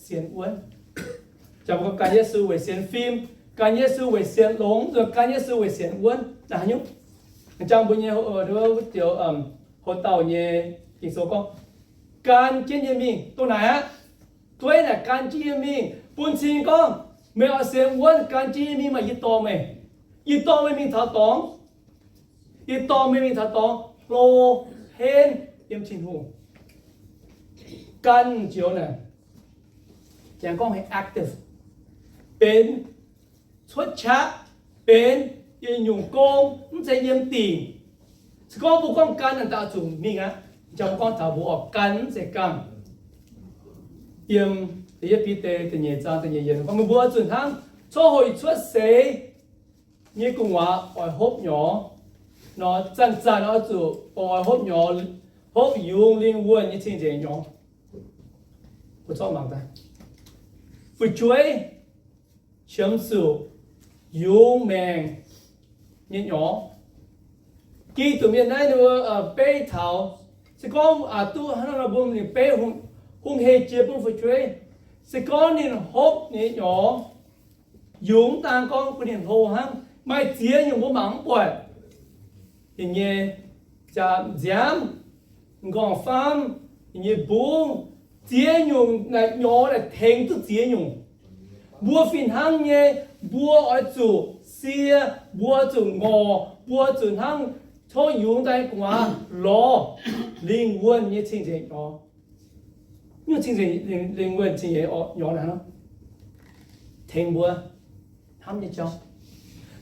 sienx wuonv. Jangx mbuo gan Yesu weic sienx fim, gan Yesu weic sienx longx, gan Yesu weic sienx wuonv naaic nyungc. Jangx mbuo nyei wuov dioux houc dauh nyei Ging-Sou gorngv, gan jienv yie mingh. Dongh naaic aqv. Dueiv naaic gan jienv yie mingh. Bun cing gorngv, meih oix sienx wuonv, gan jienv yie mingh, maaih yie dorh meih. Yie dorh meih mingh taux dorngx. Yie dorh meih mingh taux dorngx hlo henv yiem Tin-Hungh. Gan joux naaic, janx gorngv active, benx cuotv qaqv, benx yietc nyungc gong, mv zeiz yiem dingc. Se gorngv mbuo gorngv gan, daaih zuqc mingh aqv. Janx mbuo gorngv taux mbuo oix gan mv zeiz gamh. Yiem da'yietv Bide da'nyeic zaang da'nyeic yiemc gorngv, meih mbuo oix zuqc hnangv coqv houc cuotv seix nyei gu'nguaaz oix hopv nyorx nor, zanc-zanc oix zuqc oix hopv nyorx, hopv yungz lingh wuonh nyei cing-nzengc nyorx. Mbuo zorqv mangc daaih, fu'jueiv qiemx zuqc yungz maengc nyei nyorx. Giduc mienh naaiv ninh mbuo beiv taux, se gorngv aqc duqv hnangv nor mbuo mingh beiv hungh hei jiex bun fu'jueiv, se gorngv ninh hopv nyei nyorx, yungz daan gorngv bun ninh hlo hnangv, maaih ziex nyungc mbuo mangc mv buatc. Ninh nyei jaa-nziaamv, m'nqorngv-faam, ninh nyei mbungv, ziex nyungc naaic nyorx naaic tengx duqv ziex nyungc. Mbuo fih hnangv nyei, mbuo oix zuqc sie, mbuo oix zuqc ngorc, mbuo oix zuqc hnangv coqv yungz daaih gu'nguaaz lorz lingh wuonh nyei cing-nzengc nyorx. Nyungc cing-nzengc, lingh wuonh cing-nzengc nyorx naaic, tengx mbuo hnamv nyei jauv,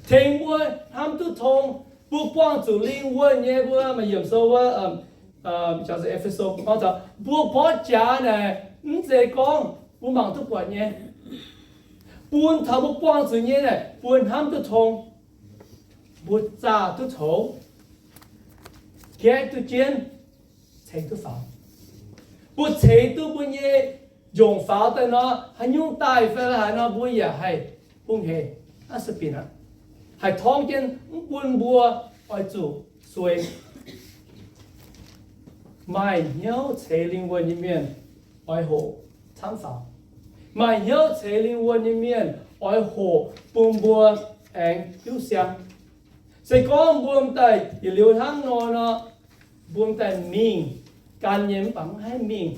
tengx mbuo hnamv duqv tong. Mbuo buangh zuqc lingh wuonh nyei, mbuo maaih yiemc sou wuov, E^fe^so gorngv taux mbuo porv jaax naaic mv zeiz gorngv mbuo mangc duqv buatc nyei. Bun taux mbuo buangh zuqc nyei naaic, mbuo hnamv duqv tong, mbuo zaah duqv coux, gaeqv duqv jienv, ceix duqv faaux. Mbuo ceix duqv mbuo nyei njongc faaux daaih nor, haaix nyungc daaih fai haaix nor, mbuo yaac haih bungx hec aqv, sueih binc aqv. Haih torngv jienv mv bun mbuo oix zuqc suei. Maaih hnyouv ceix lingh wuonh nyei mienh oix hoqc camv faaux. Maaih hnyouv ceix lingh wuonh nyei mienh oix hoqc bun mbuo aengx hiuv siang. Se gorngv mbuo m'daaih yietc liuz hnangv nor nor, mbuo m'daaih mingh gan nyei mv baac mv haih mingh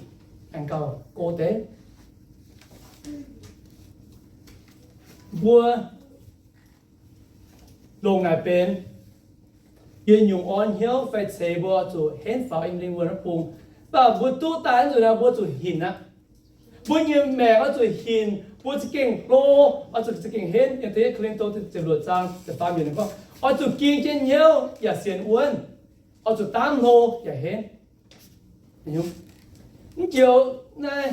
aengx gauh go deix. Mbuo longc naaic benx yietc nyungc orn hnyouv fai ceix mbuo zuqc henv faaux yiem lingh wuonh wuov bung. Mv baac mbuo duqv daaih nzunc naaiv mbuo zuqc hinc aqv. Mbuo nyei maengc oix zuqc hinc, mbuo za'gengh hlo, oix zuqc za'gengh henv. Yiem da'yietv Ko^lin^to ziepc luoqc zaang ziepc faam yiemc gorngv, oix zuqc ging jienv hnyouv yaac sienx wuonv, oix zuqc daamv hlo yaac henv. Mv joux naaiv,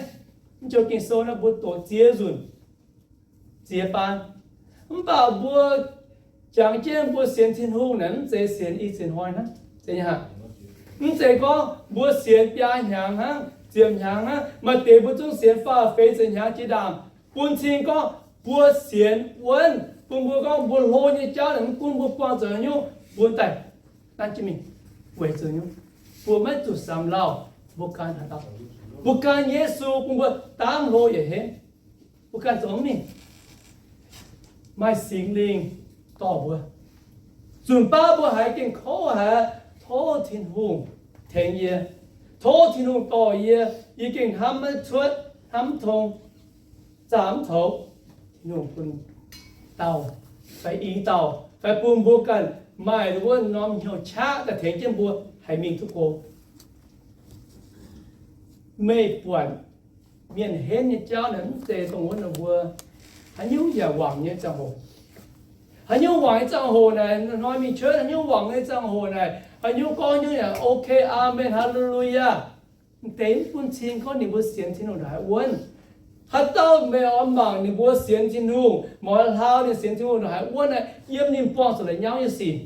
mv joux Ging-Sou naaiv mbuo doqc ziex nzunc, ziex baan. Mv baac mbuo jangx jienv mbuo sienx Tin-Hungh naaic mv zeiz sienx i ziex hnoi hnangv. Mv zeiz gorngv mbuo sienx biaa hnyangx hnangv, ziepc hnyangx hnangv. Maaih deix mbuo zungv sienx faah feix ziepc hnyangx jiex ndaangc, bun cing gorngv mbuo sienx wuonv, bun mbuo gorngv mbuo hlo nyei jauv naaic mv gunv mbuo buangh zuqc haaix nyungc, mbuo daaih nanv jienv mingh weic zuqc nyungc, mbuo maiv zuqc samx lauh, mbuo gan haaix dauh? Mbuo gan Yesu bun mbuo daamv hlo yietc henv. Mbuo ganh zoux mingh. Maaih Singx Lingh dorh mbuo. Nzunc baav mbuo haiz gengh kouv haic, tov Tin-Hungh tengx yie. Tov Tin-Hungh dorh yie. Yie gengh hnamv maiv cuotv, hnamv mv tong, zaah mv toux. Tin-Hungh bun dauh fai i dauh fai bun mbuo ganh maaih wuov norm hnyouv qaqv daaih tengx jienv mbuo haih mingh duqv go. Meih buatc mienh henv nyei jauv naaic mv zeiz dongh wuov ninh mbuo haaix nyungc yaac wangc nyei ziangh hoc. Haaix nyungc wangc nyei ziangh hoc naaic, hnoi mingh church haaix nyungc wangc nyei ziangh hoc naaic, haaix nyungc gorngv nyungc yaac ok, aamen, haleluyaa. M'deix mv bun cing gorngv ninh mbuo sienx Tin-Hungh ndongc haaix wuonv. Haaix dauh meih oix mangc ninh mbuo sienx Tin-Hungh, meih oix hlau ninh sienx Tin-Hungh ndongc haaix wuonv naaic, yiem ninh buangh zuqc la'nyauv nyei sic.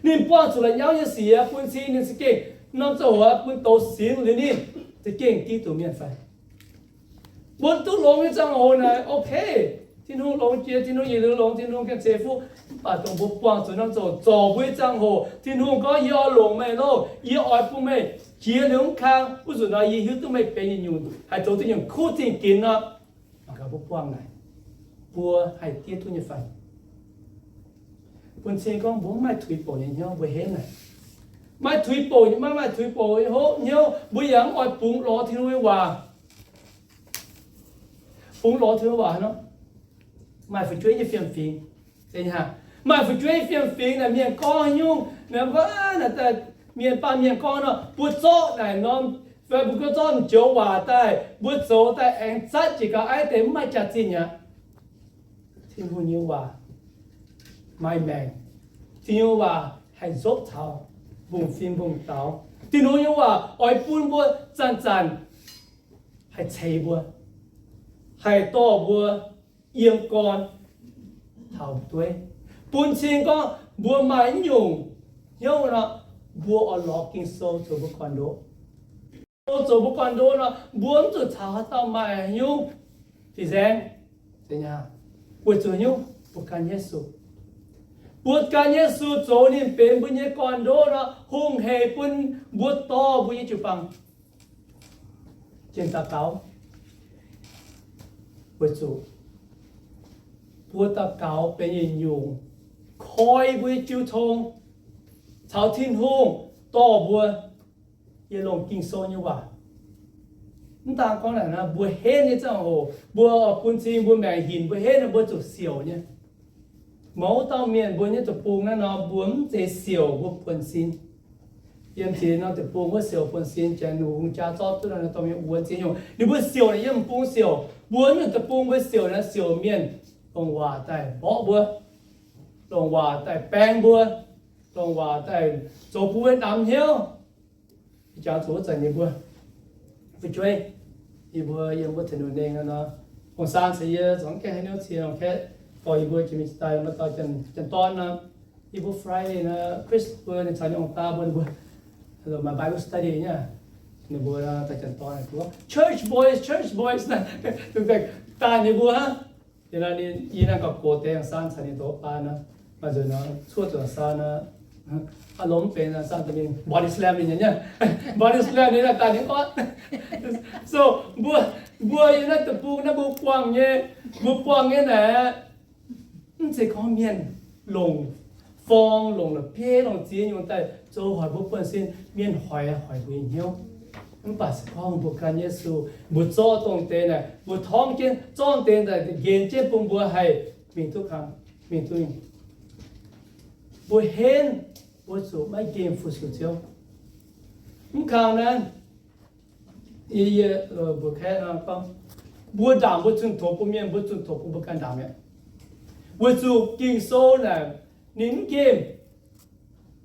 Ninh buangh zuqc la'nyauv nyei sic bun cing ninh za'gengh norm ziangh hoc bun douz sinx liuz ninh za'gengh Giduc mienh fai? Mbuo duqv longx nyei ziangh hoc naaic, ok. Tin-Hungh longx jiex, Tin-Hungh yietc liuz longx, Tin-Hungh gengh ceix fuqv. Mv baac dongh mbuo buangh zuqc norm zoqc zorc mbuo nyei ziangh hoc, Tin-Hungh gorngv, Yie oix longc meih loh, yie oix bun meih jiex liuz mv kang, wuov nzunc nor yie hiuv duqv meih benx yietc nyungc haih zoux duqv nyungc kuv zingh ginx nor. Mangc gaax mbuo buangh naaic, mbuo haih diev duqv nyei fai? Bun cing gorngv mbuo mv maaih tuix bouc nyei hnyouv, mbuo henv naaic. Maaih tuix bouc, maiv maaih tuix bouc nyei hnyouv, mbuo yaac mv oix bungx lorz Tin-Hungh nyei waac. Bungx lorz Tin-Hungh waac nor, maaih fu'jueiv nyei fiem-fingx. Maaih fu'jueiv nyei fiem-fingx naaic, mienh gorngv nyungc, mienh gorngv, mienh, baamh mienh gorngv nor, mbuo zorqv naaic norm, fai mbuo gorngv zorqv joux waac daaih, mbuo zoux daaih aengx zatv jiex gau, aiv deix mv maaih jaax-zinh aqv. Tin-Hungh nyei waac maaih maengc. Tin-Hungh waac haih nzopv taux mbungv-fim mbungv-daux. Tin-Hungh nyei waac oix bun mbuo zanc-zanc haih ceix mbuo, haih dorh mbuo yiem gorn taux dueiv. Bun cing gorngv mbuo maaih nyungc hnyouv nor, mbuo oix lorz Ging-Sou zoux mbuo gorn-ndoqv. Sou zoux mbuo gorn-ndoqv nor, mbuo mv zuqc caux haaix dauh maaih nyungc da'nzaeng. Weic zuqc nyungc, mbuo gan Yesu. Mbuo gan Yesu zoux ninh benx mbuo nyei gorn-ndoqv nor, hungh heic bun mbuo dorh mbuo nyei jiu-baang jiex daux gaux. Weic zuqc mbuo daux gaux benx yietc nyungc koi mbuo nyei jiu tong caux Tin-Hungh dorh mbuo yiem longc Ging-Sou nyei waac. Mv daan gorngv naaic nor, mbuo henv nyei ziangh hoc, mbuo bun cing mbuo maengc hinc, mbuo henv nor mbuo zuqc siouc nyei. Mouz dauh mienh mbuo nyei deic-bung naaiv nor, mbuo mv zeiz siouc mbuo buonv-sin. Yiem ziex norm deic-bung wuov siouc buonv-sin, janx hungh jaa zorqv duqv nor, dongh mienh wuonx ziex nyungc. Ninh mbuo siouc naaic yiem bung siouc. Mbuo nyungc deic-bung mbuo siouc naaic siouc mienh longc waac daaih mborqv mbuo, longc waac daaih baeng mbuo, longc waac daaih zoux bun mbuo namx hnyouv. Ih jaax zuqc wuov zanc yie mbuo fu'jueiv, yie mbuo yiem wuov Tin-Hungh nengh nor, ong-saan caux yie zuangx gaengh haaix nyungc cie longc kaeqv dorh yie mbuo jiex mingh daaih maaih dauh janx-dorn nor, yie mbuo Friday nor, Chris mbuo ninh caux nyei ong-daa mbuo, ninh mbuo maaih Bible study nyei. Ninh mbuo dauh janx-dorn naaic, church boys, church boys naaic, daaih ninh mbuo hnangv. Yie naaiv, yie naaiv gauh gox deix ong-saan caux ninh doqc baan nor, maaih nzunc nor cuotv zuqc ong-saan nor, aav lomh mv benx ong-saan daaih mingh body slam ninh nyei, body slam ninh daaih ninh gorngv. So mbuo, mbuo yiem naaiv deic-bung naaiv mbuo buangh nyei, mbuo buangh nyei naaic, mv zeiz gorngv mienh longc forng, longc la'bieiv, longc ziex nyungc daaih zoux hoic mbuo buonv-sin. Mienh hoic, hoic mbuo nyei hnyouv. Mv baac se gorngv mbuo gan Yesu, mbuo zorqv dongh deix naaic, mbuo torngv jienv, zorqv deix naaic nqenx jienv bun mbuo haih mingh duqv kang, mingh duqv. Mbuo henv, mbuo zuqc maiv nqemh fu-sux Ziouv. Mv kang naaiv, yie, yie, mbuo kaeqv gorngv, mbuo ndaangc mbuo zunh doqc bun mienh, mbuo zunh doqc bun mbuo ganh ndaangc mi'aqv. Weic zuqc Ging-Sou naaic, ninh mv nqemh,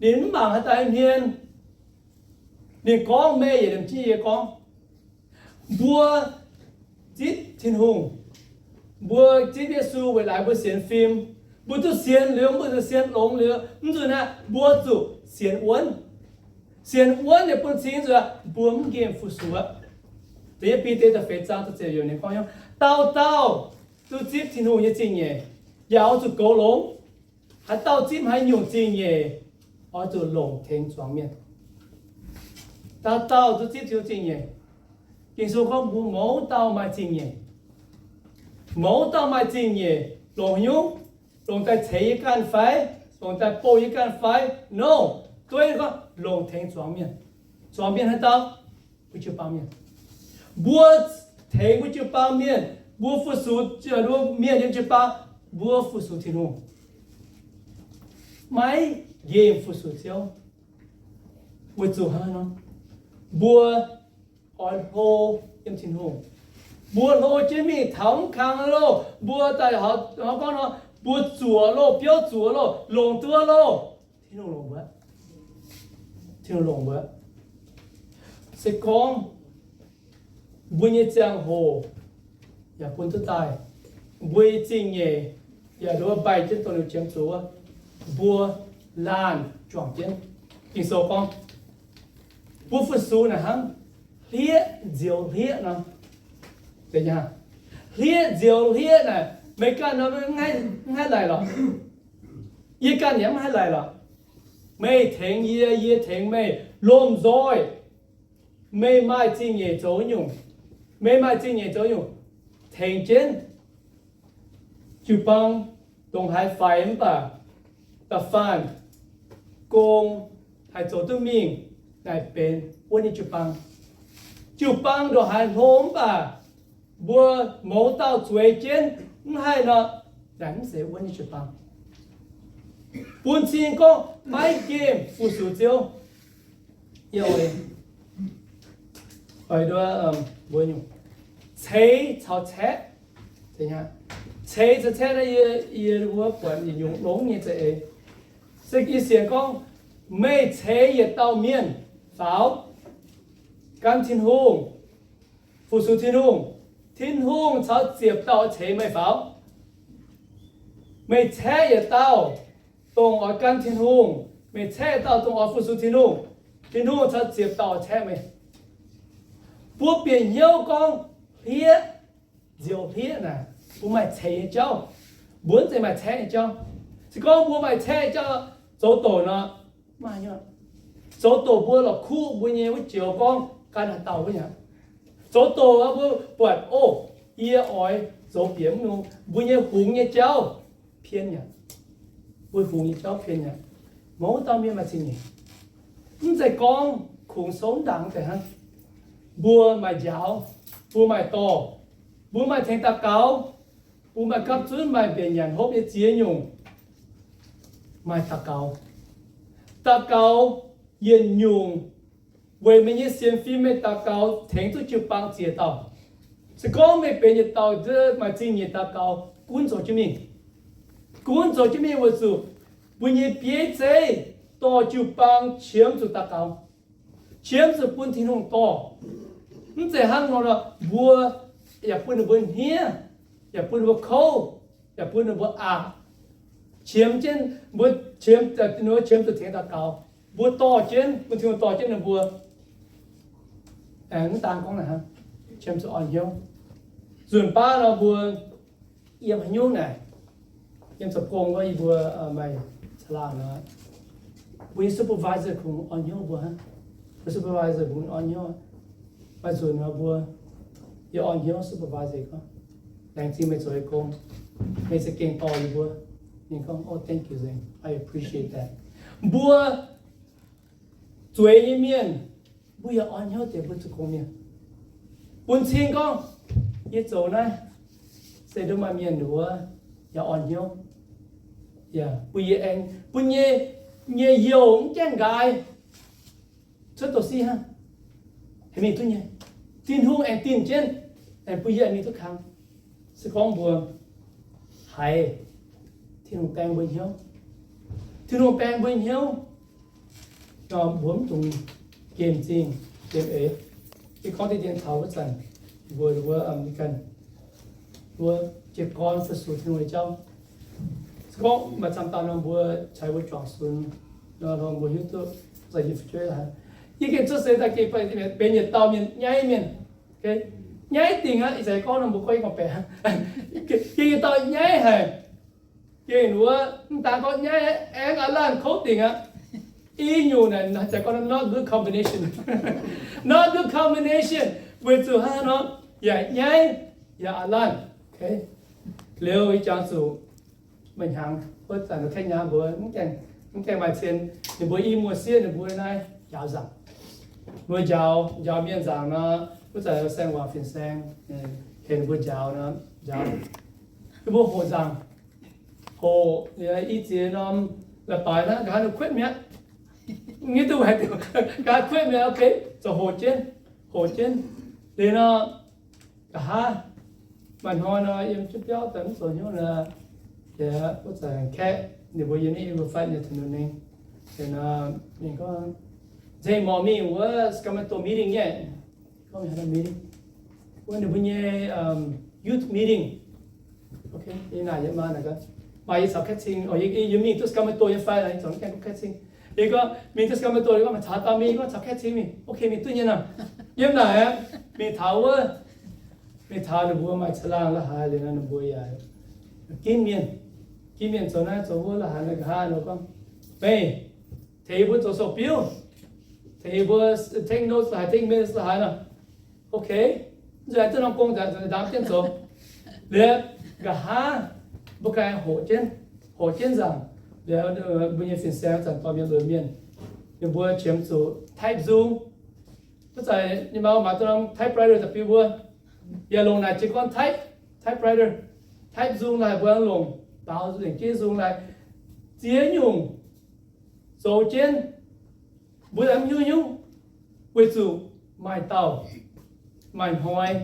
ninh mv mangc haaix dauh hmien, ninh gorngv meih yietc liemh jiv yie gorngv. Mbuo zipv Tin-Hungh, mbuo zipv Yesu weic laaix mbuo sienx fim. Mbuo duqv sienx liuz, mbuo zuqc sienx longx liuz, mv nzunc naaiv mbuo zuqc sienx wuonv. Sienx wuonv nyei bun cing nzunc mbuo mv nqemh fu-sux aqv. Da'yietv Bide da'feix zaang da'ziepc yiemc ninh gorngv, dauh dauh duqv zipv Tin-Hungh nyei zingh nyeic, yaac oix zuqc goux longx. Haaix dauh zipv haaix nyungc zingh nyeic, oix zuqc longc tengx zuangx mienh. Dauh dauh duqv zipv Tin-Hungh zingh nyeic. Ging-Sou gorngv mbuo mouz dauh maaih zingh nyeic. Mouz dauh maaih zingh nyeic, longc haaix nyungc? Longc daaih ceix yie ganh fai? Longc daaih bouh yie ganh fai? No. Dueiv gorngv longc tengx zuangx mienh. Zuangx mienh haaix dauh? Mbuo jiu-baang mienh. Mbuo tengx mbuo jiu-baang mienh, mbuo fu-sux mienh yiem jiu-baang, mbuo fu-sux Tin-Hungh. Maiv nqemh fu-sux Ziouv. Weic zuqc hnangv nor, mbuo oix hlo yiem Tin-Hungh. Mbuo hlo jienv mingh taux mv kang loh, mbuo daaih gorngv nor, mbuo zuoqc loh, biouv zuoqc loh, longc duqv loh, Tin-Hungh longc mbuo. Tin-Hungh longc mbuo. Se gorngv mbuo nyei ziangh hoc yaac bun duqv daaih, mbuo nyei zingh nyeic yaac nduov mbaih jienv dongh liuz jiemx zuqc wuov, mbuo laanh juangc jienv. Ging-Sou gorngv, mbuo fu-sux naaic hnangv hlieqv nzioux hlieqv nor. Hlieqv nzioux hlieqv naaic, Meih ganh nor mv haih laic lorqc. Yie ganh yaac mv haih laic lorqc. Meih tengx yie, yie tengx meih, lomh nzoih meih maaih zingh nyeic zoux nyungc, meih maaih zingh nyeic zoux nyungc, tengx jienv jiu-baang dongh haaix faix mv baac da'faanh gong haih zoux duqv mingh naaic benx wuov nyei jiu-baang. Jiu-baang ndongc haaix hlo mv baac mbuo mouz dauh zueiz jienv mv haih nor, naaic mv zeiz wuov nyei jiu-baang. Bun cing gorngv maiv gemh fu-sux Ziouv. Ceix caux caeqv, ceix caux caeqv naaiv yie, yie wuov buatc nyungc longx nyei za'eix. Se yie sienx gorngv, meih ceix yietc dauh mienh faaux gan Tin-Hungh, fu-sux Tin-Hungh, Tin-Hungh caux ziepc dauh ceix meih faaux. Meih caeqv yietc dauh dongh oix gan Tin-Hungh, meih caeqv yietc dauh dongh oix fu-sux Tin-Hungh, Tin-Hungh caux ziepc dauh caeqv meih. Mbuo bieqc hnyouv gorngv hlieqv, nzioux hlieqv naaic, mbuo maaih ceix nyei jauv, mbuo mv zeiz maaih caeqv nyei jauv. Se gorngv mbuo maaih caeqv nyei jauv zoux doqc nor, maaih nyei. Zoux doqc mbuo la'kuqv mbuo nyei wuov joux gorngv gan haaix dauh wuov aqv. Zoux doqc mbuo buatc, o, yie oix zoux bieqc mv nungx, mbuo nyei hungx nyei jauv pien aqv. Mbuo hungx nyei jauv pien aqv. Mouz dauh mienh maaih zingh nyeic. Mv zeiz gorngv kungx souv ndaangc deix hnangv. Mbuo maaih njaaux, mbuo maaih dorh, mbuo maaih tengx daux gaux, mbuo maaih gapv zunv maaih mbenc nyanc hopv nyei ziex nyungc. Maaih daux gaux. Daux gaux yietc nyungc weic meih nyei sienx fim meih daux gaux tengx duqv jiu-baang ziex dauh. Se gorngv meih benx yietc dauh maaih zingh nyeic daux gaux, gunv zoux jienv mingh. Gunv zoux jienv mingh weic zuqc mbuo nyei bieiv zeiv dorh jiu-baang qiemx zuqc daux gaux, qiemx zuqc bun Tin-Hungh dorh. Mv zeiz hnangv nor, mbuo yaac bun ninh mbuo hniev, yaac bun ninh mbuo kouv, yaac bun ninh mbuo aqc. Qiemx jienv mbuo, qiemx, qiemx zuqc tengx daux gaux. Mbuo dorh jienv, bun Tin-Hungh dorh jienv ninh mbuo. Mv daan gorngv naaic hnangv, qiemx zuqc orn hnyouv. Nzunc baav nor mbuo yiem haaix nyungc naaic, yiem zoux gong wuov yie mbuo maaih caangh laangh nor, mbuo nyei supervisor kungx orn hnyouv mbuo hnangv. Mbuo supervisor kungx orn hnyouv. Maaih nzunc nor mbuo yie orn hnyouv supervisor gorngv, laengz zingh meih zoux nyei gong, meih za'gengh dorh yie mbuo. Ninh gorngv, oh, thank you, I appreciate that. Mbuo zueiz nyei mienh, mbuo yaac orn hnyouv deix mbuo zoux gong mienh. Bun cing gorngv, yie zoux naaiv se nduov maaih mienh wuov yaac orn hnyouv. Yaac bun yie aengx, bun yie nyei youh mv gaengh nqaaix cuotv douz siv hnangv. Haih mingh duqv nyei. Tin-Hungh aengx dinh jienv, aengx bun yie aengx mingh duqv kang. Se gorngv mbuo haiz Tin-Hungh baeng mbuo hnyouv, Tin-Hungh baeng mbuo hnyouv, nor mbuo mv dungx gemh zingh gemh eix. Yie gorngv deix dien taux wuov zanc, mbuo, mbuo, mbuo jiez gorn fu-sux Tin-Hungh nyei jauv. Se gorngv maaih camv dauh nor mbuo caux mbuo juangc sunx, nor mbuo hiuv duqv za'gengh fu'jueiv. Yie gengh cuotv seix daaih gengh benx yietc dauh mienh nyaiv mienh. Nyaiv dingc aqv. Ih zanc gorngv nor mbuo gorngv yie gorngv baeqc, gengh yietc dauh nyaiv haic. Gengh wuov mv daan gorngv nyaiv, aengx aav laanh kouv dingc aqv. I nyungc naaic, gorngv not good combination. Not good combination. Weic zuqc hnangv nor, yaac nyaiv, yaac aav laanh. Liuz ih jangx zuqc maaih hnyangx, wuov zanc Kenya mbuo mv gaengh maaih cien, ninh mbuo i muoz-sieqv ninh mbuo naaiv njaaux nzaangc. Mbuo njaaux, njaaux mienh nzaangc nor, wuov zanc Saeng Waac Fin-Saeng heuc ninh mbuo njaaux nor, njaaux, ninh mbuo hoqc nzaangc, hoqc i ziex norm la'baaix naaiv nqa'haav ninh kuetv mi'aqv. Ngiv duqv haiz diuc, nqa'haav kuetv mi'aqv, okay, zoux hoqc jienv, hoqc jienv. Liuz nor, nqa'haav maaih hnoi nor, yiem jienv biauv daaih mv zoux hnyouv nor, wuov zanc kaeqv ninh mbuo yiem naaiv Riverside nyei Thanunning. Ninh gorngv, Nzengc morc mingh wuov Sacramento meeting nyei. Gorngv meeting, wuov ninh mbuo nyei youth meeting. Maaih yie caux Kaeqv Cing, yie mingh duqv Sacramento nyei fai, yie caux Kaeqv Cing. Yie gorngv mingh duqv Sacramento, yie gorngv maaih caux dauh mingh, gorngv caux Kaeqv Cing mingh, okay, mingh duqv nyei nor. Yiem naaic aqv, mingh taux wuov, mingh taux ninh mbuo maaih caangh laangh la'haaix liuz nor, ninh mbuo yaac Ginv mienh, ginv mienh zoux naaiv zoux wuov la'haaix nor, nqa'haav nor gorngv, meih tengx yie mbuo zoux sou-biuv, tengx yie mbuo take notes la'haaix, take minutes la'haaix nor. Ok, nzunc aengx duqv norm gong nzunc ndaamv jienv zoux. Liuz nqa'haav mbuo ganh hoqc jienv, hoqc jienv nzaangc. Liuz mbuo nyei fin-saeng zanc dorh mienh lunx mienh, ninh mbuo qiemx zuqc type nzung. Wuov zanc ninh mbuo maaih duqv norm typewriter daaih bun mbuo, yaac longc naaic jiez gorn type, typewriter, type nzung naaic mbuo longc baaux nzengc jienv nzung naaic ziex nyungc zoux jienv. Mbuo mv hiuv nyungc, weic zuqc maaih dauh, maaih hnoi,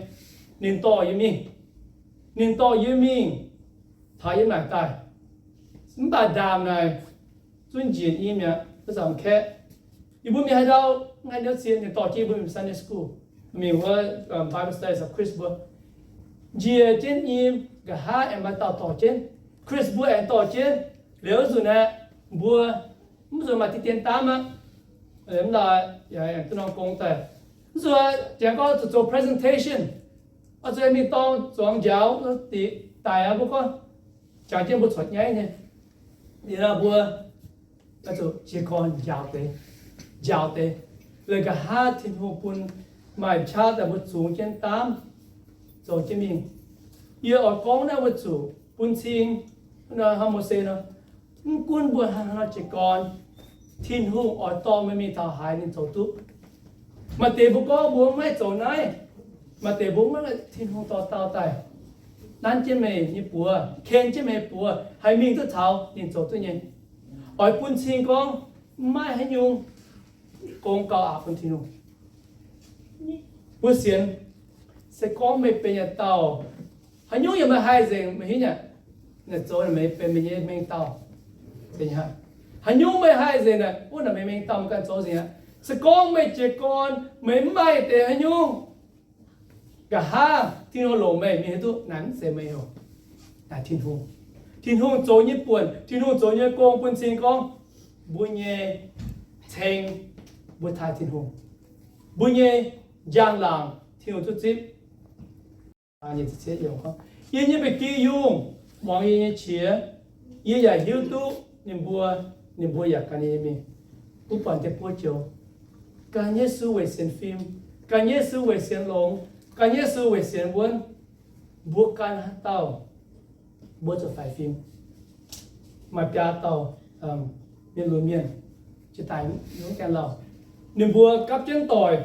ninh dorh yie mingh, ninh dorh yie mingh taux yiem naaic daaih. Mv baac ndaamv naaic zunv njiec nyim mi'aqv, wuov zanc kaeqv. Yie mbuo mingh haaix ndau, mv haih niouv cie, ninh dorh jienv yie mbuo mingh Sunday school, mingh wuov Bible study of Chris mbuo. Njiec jienv nyim, nqa'haav aengx maaih dauh dorh jienv, Chris mbuo aengx dorh jienv. Liuz nzunc aeqv, mbuo mv nzunc maaih diqv dien daamv aqv. Mv laaix yaac duqv norm gong daaih. Mv nzunc jangx gorngv zuqc zoux presentation, oix zuqc mingh dorng zuangx njaaux diqc daic aqv. Mbuo gorngv jangx jienv mbuo corc nyaiv nyei. Liuz mbuo zuqc jiez gorn njaaux deix, njaaux deix. Liuz nqa'haav Tin-Hungh bun maaih qaqv daaih mbuo zungx jienv daamv zoux jienv mingh. Yie oix gorngv naaiv weic zuqc bun cing hnangv Mose nor, mv gunv mbuo hnangv haaix nor jiez gorn, Tin-Hungh oix dorh meih mingh taux haaix ninh zoux duqv. Maaih deix mbuo gorngv mbuo maiv zoux naaiv, maaih deix mbuo maiv, Tin-Hungh dorh dauh daaih nanv jienv meih nyei buoz, ken jienv meih buoz, haih mingh duqv taux ninh zoux duqv nyei. Oix bun cing gorngv maiv haaix nyungc gong gauh aqc bun Tin-Hungh. Mbuo sienx, se gorngv meih benx yietc dauh, haaix nyungc yaac meih haih nzengc, meih hiuv nyei. Naaic zoux meih benx meih nyei mengh dauh. Haaix nyungc meih haih nzengc naaic, wuov naaic meih mengh dauh meih ganh zoux nzengc aqv. Se gorngv meih jiez gorn meih mv maaih deix haaix nyungc, nqa'haav Tin-Hungh longc meih, meih hiuv duqv naaic mv zeiz meih oc. Naaic Tin-Hungh. Tin-Hungh zoux nyei buonc, Tin-Hungh zoux nyei gong bun cing gorngv mbuo nyei ceng mbuo taaih Tin-Hungh, mbuo nyei njang-laangc Tin-Hungh duqv zipv. Yie nyei ba'gi yungh muangx yie nyei qiex, yie yaac hiuv duqv ninh mbuo, ninh mbuo yaac gan yie nyei mingh. Mbuo buatc deix buo joux, gan Yesu weic sienx fim, gan Yesu weic sienx longx, gan Yesu weic sienx wuonv. Mbuo gan haaix dauh, mbuo zuqc faix fim. Maaih biaa dauh mienh lunx mienh, jiex daaih mv gaengh lauh. Ninh mbuo gapv jienv doic.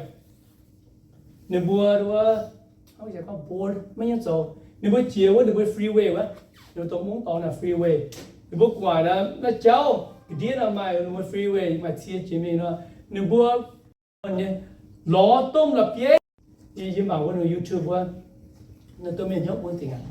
Ninh mbuo wuov, maiv nyungc zoux. Ninh mbuo jiex wuov ninh mbuo freeway wuov, ninh mbuo dongh mungv dorngx naaic freeway. Ninh mbuo gu'nguaaic naaiv jauv ga'ndiev nor maaih ninh mbuo freeway maaih cie jiex mingh nor, ninh mbuo nyei lorz domh la'bieiv. Yie mangc wuov norm YouTube wuov, naaiv domh mienh hnyouv bun dingc aqv.